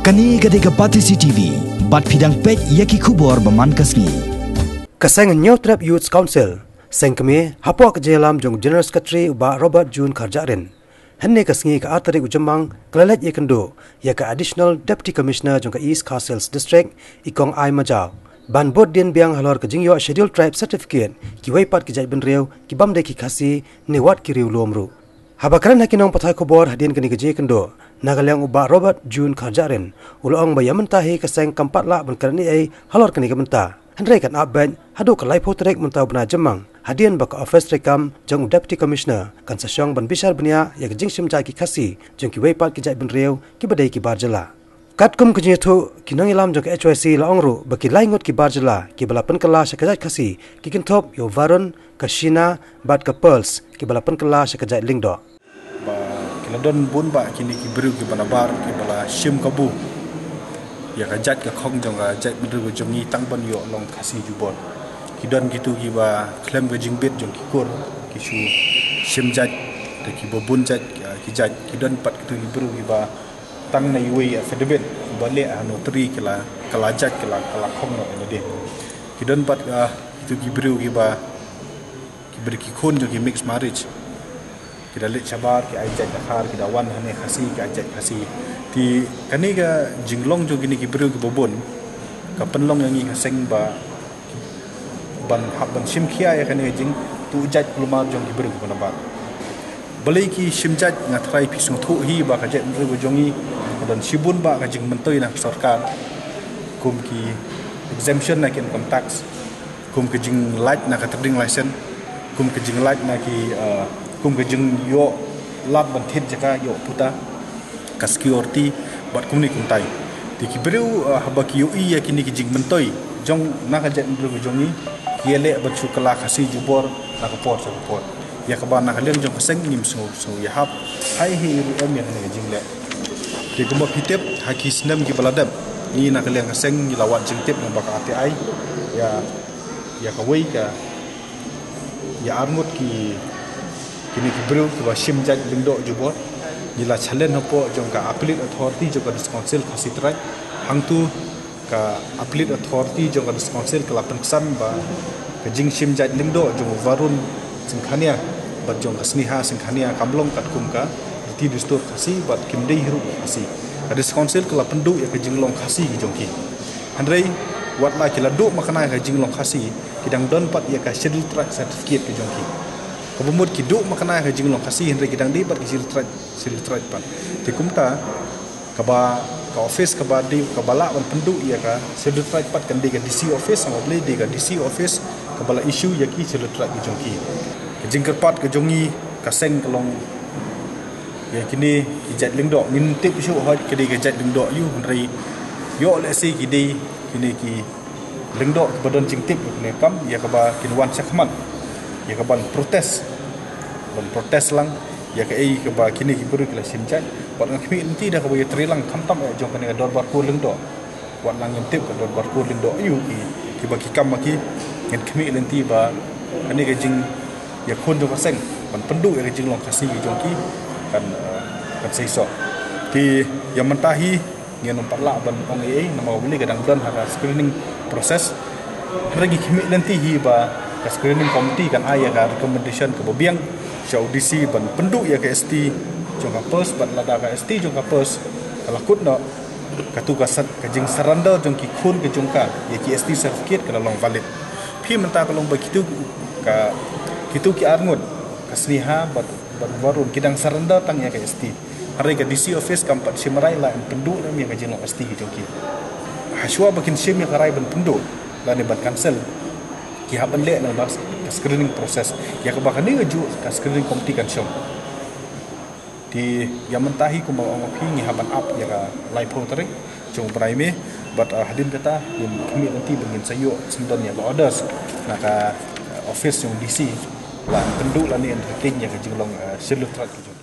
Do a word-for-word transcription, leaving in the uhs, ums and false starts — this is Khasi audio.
Kane ka dei ka Batesi T V, bad phi dang peit ïa ki khubor ba man ka sngi. Ka seng Hynñiewtrep Youth Council, seng kmie, hapoh ka jingïalam jong u General Secretary u Bah Robert June Kharjahrin, hynne ka sngi ka ar tarik u Jymmang, ka la leit ïakynduh ïa ka Additional Deputy Commissioner jong ka East Khasi Hills District, i Kong I. Majaw, ban bud dien biang halor ka jingïoh Scheduled Tribe Certificate kiwei pat ki jaitbynriew ki bym dei ki Khasi ne wat ki riewlum ruh. Haba kren ha ki nongpathai khubor hadien kane ka jingïakynduh, na ka liang u Bah Robert June Kharjahrin u la ong ba ïa mynta hi ka seng kam pat lah ban kren ei ei halor kane ka bynta. Hynrei kan ap beit haduh ka laiphew tarik mynta u bnai Jymmang, hadien ba ka ophis treikam jong u Deputy Commissioner kan sa shong ban bishar bniah ïa ka jingshim jait ki Khasi jong kiwei pat ki jaitbynriew kiba dei ki bar jylla. Katkum ka jingïathuh, ki nongïalam jong ka H Y C la ong ruh ba ki lai ngut ki bar jylla kiba la pynkylla sha ka jait Khasi ki kynthup ïa u Varun, ka Sheena bad ka Pearls kiba la pynkylla sha ka jait Lyngdoh. Ba ki la don bun bah kine ki briew kiba nabar kiba la shim kabu ïa ka jait ka khong jong ka jaitbynriew ka jong ngi tang ban ïoh long Khasi jubor. Ki don kito kiba khlem ka jingbit jong ki kur ki shu shim jait, te kiba bun jait, ah, ki jait. Ki don pat kito ki briew kiba tang na iwei affidavit ba leh ha notary ki la, ka la jait, ka la, ka la khong noh ïa lade. Ki don pat, ah, kito ki briew kiba, kiba dei ki khun jong ki mixed marriage. Ki da leit shabar, ki ai jait Dkhar, ki da wan hangne Khasi, ki ai jait Khasi. Te kane ka jinglong jong kine ki briew kiba bun ka pynlong ïa ngi ka seng ba ban hap ban shim khia ïa kane ka jingtuh jait kulmar jong ki briew kiba nabar. Balei ki shim jait? Nga tharai phi sngewthuh hi ba ka jaitbynriew ka jong ngi ka don shibun bah ka jingmyntoi na ka sorkar, kum ki exemption na ki income tax, kum ka jinglait na ka trading license, kum ka jinglait na ki, uh, kum ka jingïoh lad ban thied jaka, ïoh puta, ka security bad kumne kumtai. Te ki briew, uh, haba ki ïohi ïa kine ki jingmyntoi jong na ka jaitbynriew ka jong ngi, ki ïaleh ban shu kylla Khasi jubor na ka por sha ka por. Ïa kaba na ka liang jong ka seng ngim sngew, sngew ïahap, hei hei ruh em ïa kane ka jingleh. Te kumba phi tip, ha ki snem kiba la dep, ngi na ka liang ka seng ngi la wad jingtip na ka R T I ïa, ïa kawei ka, ïa arngut ki, kine ki briew kiba shim jait Lyngdoh jubor. Ngi la challenge hapoh jong ka Appellate Authority jong ka District Council Khasi Trade. Hangtu ka Appellate Authority jong ka District Council ka la pynksan ba ka jingshim jait Lyngdoh jong u Varun Singkhania bad jong ka Sneha Singkhania kam long katkum ka riti dustur Khasi bad kim dei hi ruh Khasi. Ka District Council ka la pynduh ïa ka jinglong Khasi ki jong ki. Hynrei wat la ki la duh makna ïa ka jinglong Khasi, ki dang don pat ïa ka Scheduled Tribe certificate ki jong ki. Kaba mut ki duh makna ïa ka jinglong Khasi hynrei ki dang dei pat ka Scheduled Tribe, Scheduled Tribe pat. Te kumta kaba, ka office kaba dei, kaba lah ban pynduh ïa ka Scheduled Tribe pat kan dei ka D C office, haba balei dei ka D C office kaba la issue ïa ki Scheduled Tribe ki jong ki. Ka jingkyrpad ka jong ngi ka seng ka long ïa kine ki jait Lyngdoh, ngim tip shuh hooid ka dei ka jait Lyngdoh aiu, hynrei ïoh lehse ki dei kine ki Lyngdoh kiba don jingtip ïa kane ka kam, ïa kaba kin wan shakhmat ïa ka ban protest, ban protest lang ïa kaei kaba kine ki briew ki la shim jait. Bad nga khmih lynti da kaba ïatrei lang khamtam eh jong kane ka Dorbar Kur Lyngdoh. Wat la ngim tip ka Dorbar Kur Lyngdoh aiu ki, kiba ki kam ma ki. Ngan khmih lynti ba kane ka jingïakhun jong ka seng ban pynduh ïa ka jinglong Khasi ki jong ki kan, eh, kan seisoh. Te ïa mynta hi ngin ym pat lah ban ong ei ei namar balei ka dang don ha ka screening process. Hynrei ngi khmih lynti hi ba ka screening committee kan ai ïa ka recommendation kaba biang sha u D C ban pynduh ïa ka S T jong ka Perth, bad lada ka S T jong ka Perth ka la kut noh, katu ka sat, ka jingsurrender jong ki khun ka jong ka ïa ki S T certificate ka la long valid. Phi mynta ka long ba kitu ka, kitu ki arngut, ka Sneha bad, bad Varun ki dang surrender tang ïa ka S T. Hynrei ka D C office kam pat shim rai la ban pynduh lem ïa ka jinglong S T ki jong ki. Hashwa ba kin shim ïa ka rai ban pynduh lane ban cancel, ki hap ban leh na ka screening process. Ïa kaba kane ka juh ka screening committee kan shong. Te ïa mynta hi kumba ong phi ngi hap ban ap ïa ka laiphew tarik jong u bnai May. Bad, uh, hadien kata ngin khmih lynti ba ngin sa ïoh sngewdon ïa ka orders na ka, uh, office jong D C ban pynduh lane entertain ïa ka jinglong, uh, Scheduled Tribe ki jong.